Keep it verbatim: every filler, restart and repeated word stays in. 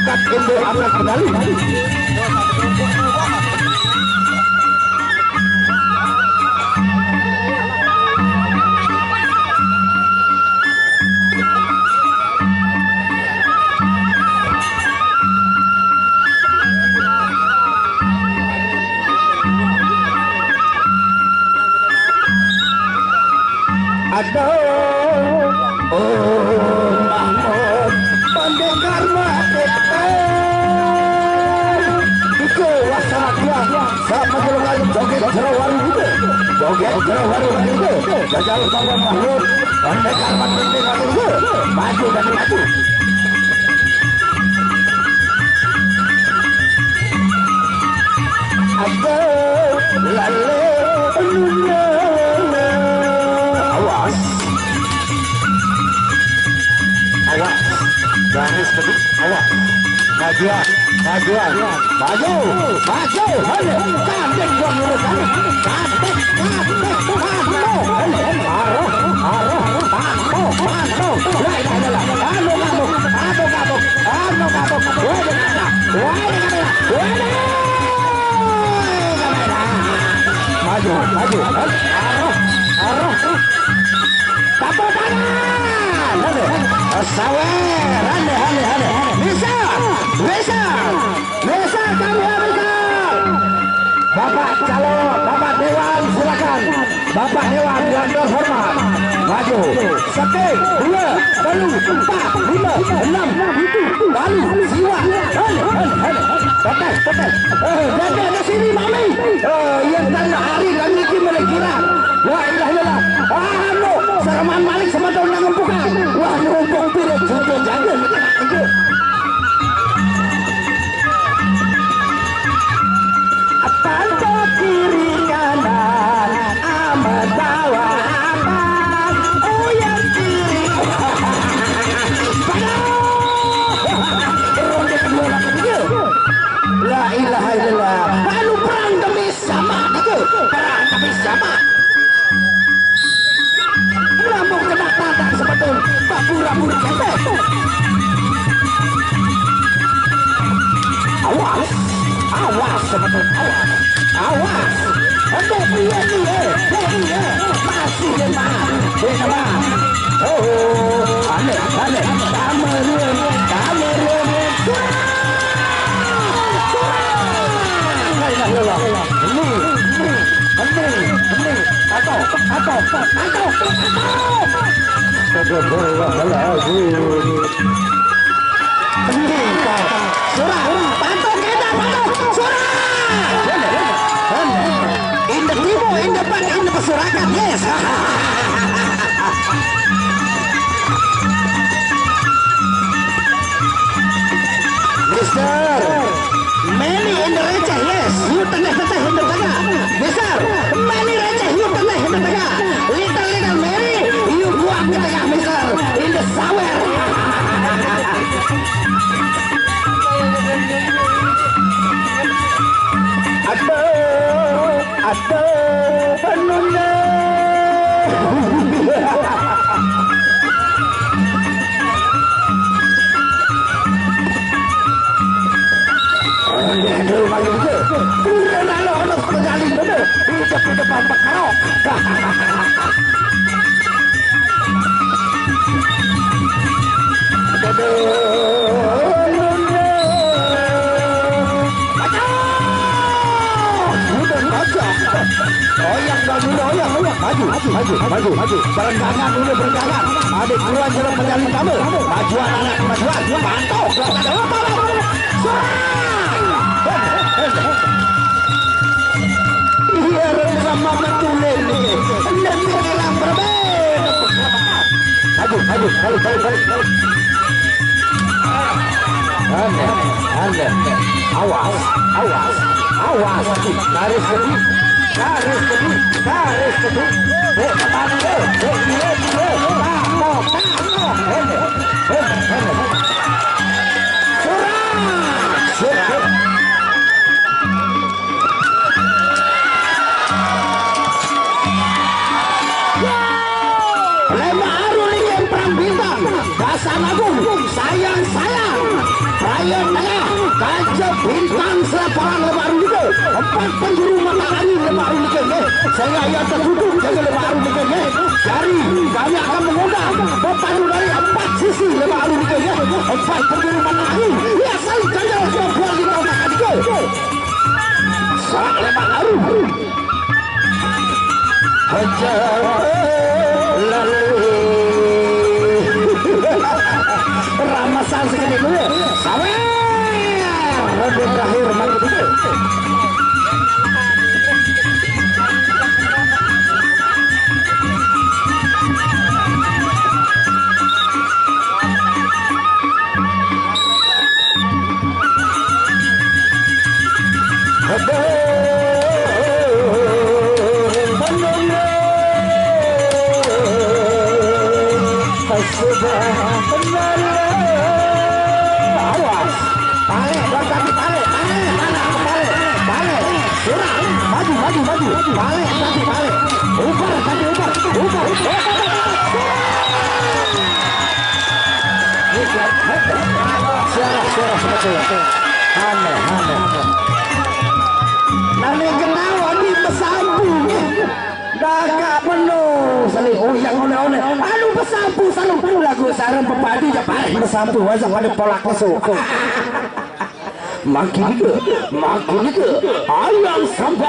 Indo akan kembali. Aduh, oh, Mahmud, pendekar mati. Iko wasana dua, sama golongan joget jero warung itu. Joget jero warung itu. Jajal Bang Mahmud, pendekar mati itu. Maju dan maju. Aduh, lale, nuna. Awas. Awas. Garis kedua. Awas. Majuan. Majuan. Maju. Maju. Hale. Kandek gua lurus. Kandek. Kandek. Kandek. Hale. Aroh. Aroh. Panto. Panto. La ilaha illallah. Anu kamu. Anu kamu. Anu kamu. Woi, kamera. Woi, kamera. Woi, kamera. Maju. Maju. Hale. Aroh. Aroh. Tepuk tangan. Hale. Sawer. Hale, hale, hale. Bisa. Bisa. Bisa kami habiskan. Bapak calon, Bapak Dewan, silakan. Bapak Dewan yang terhormat. Maju. Satu, dua, telu, empat, lima, enam, tujuh, lalu, siwa. Hei, hei, hei. Tetes, tetes. Eh, tetes di sini, Mami. Eh, yang tanda hari dan niki mereka kira. La ilaha illallah. Anu, sereman malik semeton nang empukan. Wah, numpuk piring, cucu jagung. Panto kiri kanan, amat bawa atas, uyang kiri. Pada. Ronde kedua lagi. La ilaha illallah. Anu perang demi sama, gitu. Perang demi sama. Lambung kena tanda sebetul, tak pura-pura kepet. Awas, awas sebetul, awas, awas. Aduh, iya, iya, iya, iya. Masih lemah, lemah. Oh, aneh, aneh. Kamerun, kamerun. Surah! Surah! La ilaha illallah. Ini, ini. Hening, hening. Atau, atau, atau, atau. Astagfirullahaladzim. Hening, Pak. Surah, pantau kita, pantau. Surah. Hening, hening. Indah tiba, indah pan, indah pesurakan. Yes. Mister, Meli in the receh, yes. You teteh-teteh in the tengah. Mister, Meli receh, you teteh in the tengah. Little, little Mary, you kuat di tengah, Mister. In the sawer. Aduh, aduh, nunda. Aduh, aduh, aduh, aduh. Kurang ada orang sekali, aduh. Hidup di depan perkara. Goyang, goyang, goyang, goyang. Maju, maju, maju, maju. Berenggangan dulu, berenggangan. Adik keluar jalan penyalin kamu. Majuan anak, majuan. Pantau, belakang. Serang! Iya, rela mama tulen nih. Enak rela berbeda. Aduh, aduh, balik, balik, balik, balik. Anda, anda. Awas, awas, awas. Garis kedua, garis kedua, garis kedua. Eh, kembali, eh, eh, eh, eh. Tapo, tapo. Anda, anda, anda. Serang! Serang! Lema aru lingin perang bintang, dasar agung, sayang, sayang. Perayaan Palang lemak Arun nike, empat penjuru mata angin lemak Arun nike, nggih. Sehingga ia tertutup jaga lemak Arun nike, nggih. Jadi, kami akan mengundang pepandu dari empat sisi lemak Arun nike, nggih. Empat penjuru mata angin. Ia saling ganjal sudah buat di kau tak nike. Saat lemak Arun. Hajar lalu. Ramasan sekali dulu. Sawer. Ronde terakhir, mari kita. Awas. Balik, Bang Sandi, balik, balik, balik, balik, balik. Curang, maju, maju, maju. Balik, Sandi, balik. Ubar, Sandi, ubar, ubar. Suara, suara seperti itu. Aneh, aneh. Nani kenal lagi pesambu. Dah kak penuh. Saling uyang oleh-oleh. Anu pesambu, saling lagu sarang pepadi je paling pesambu. Wajah pada polak masuk. Makin ke, makin ke. Ayang sampai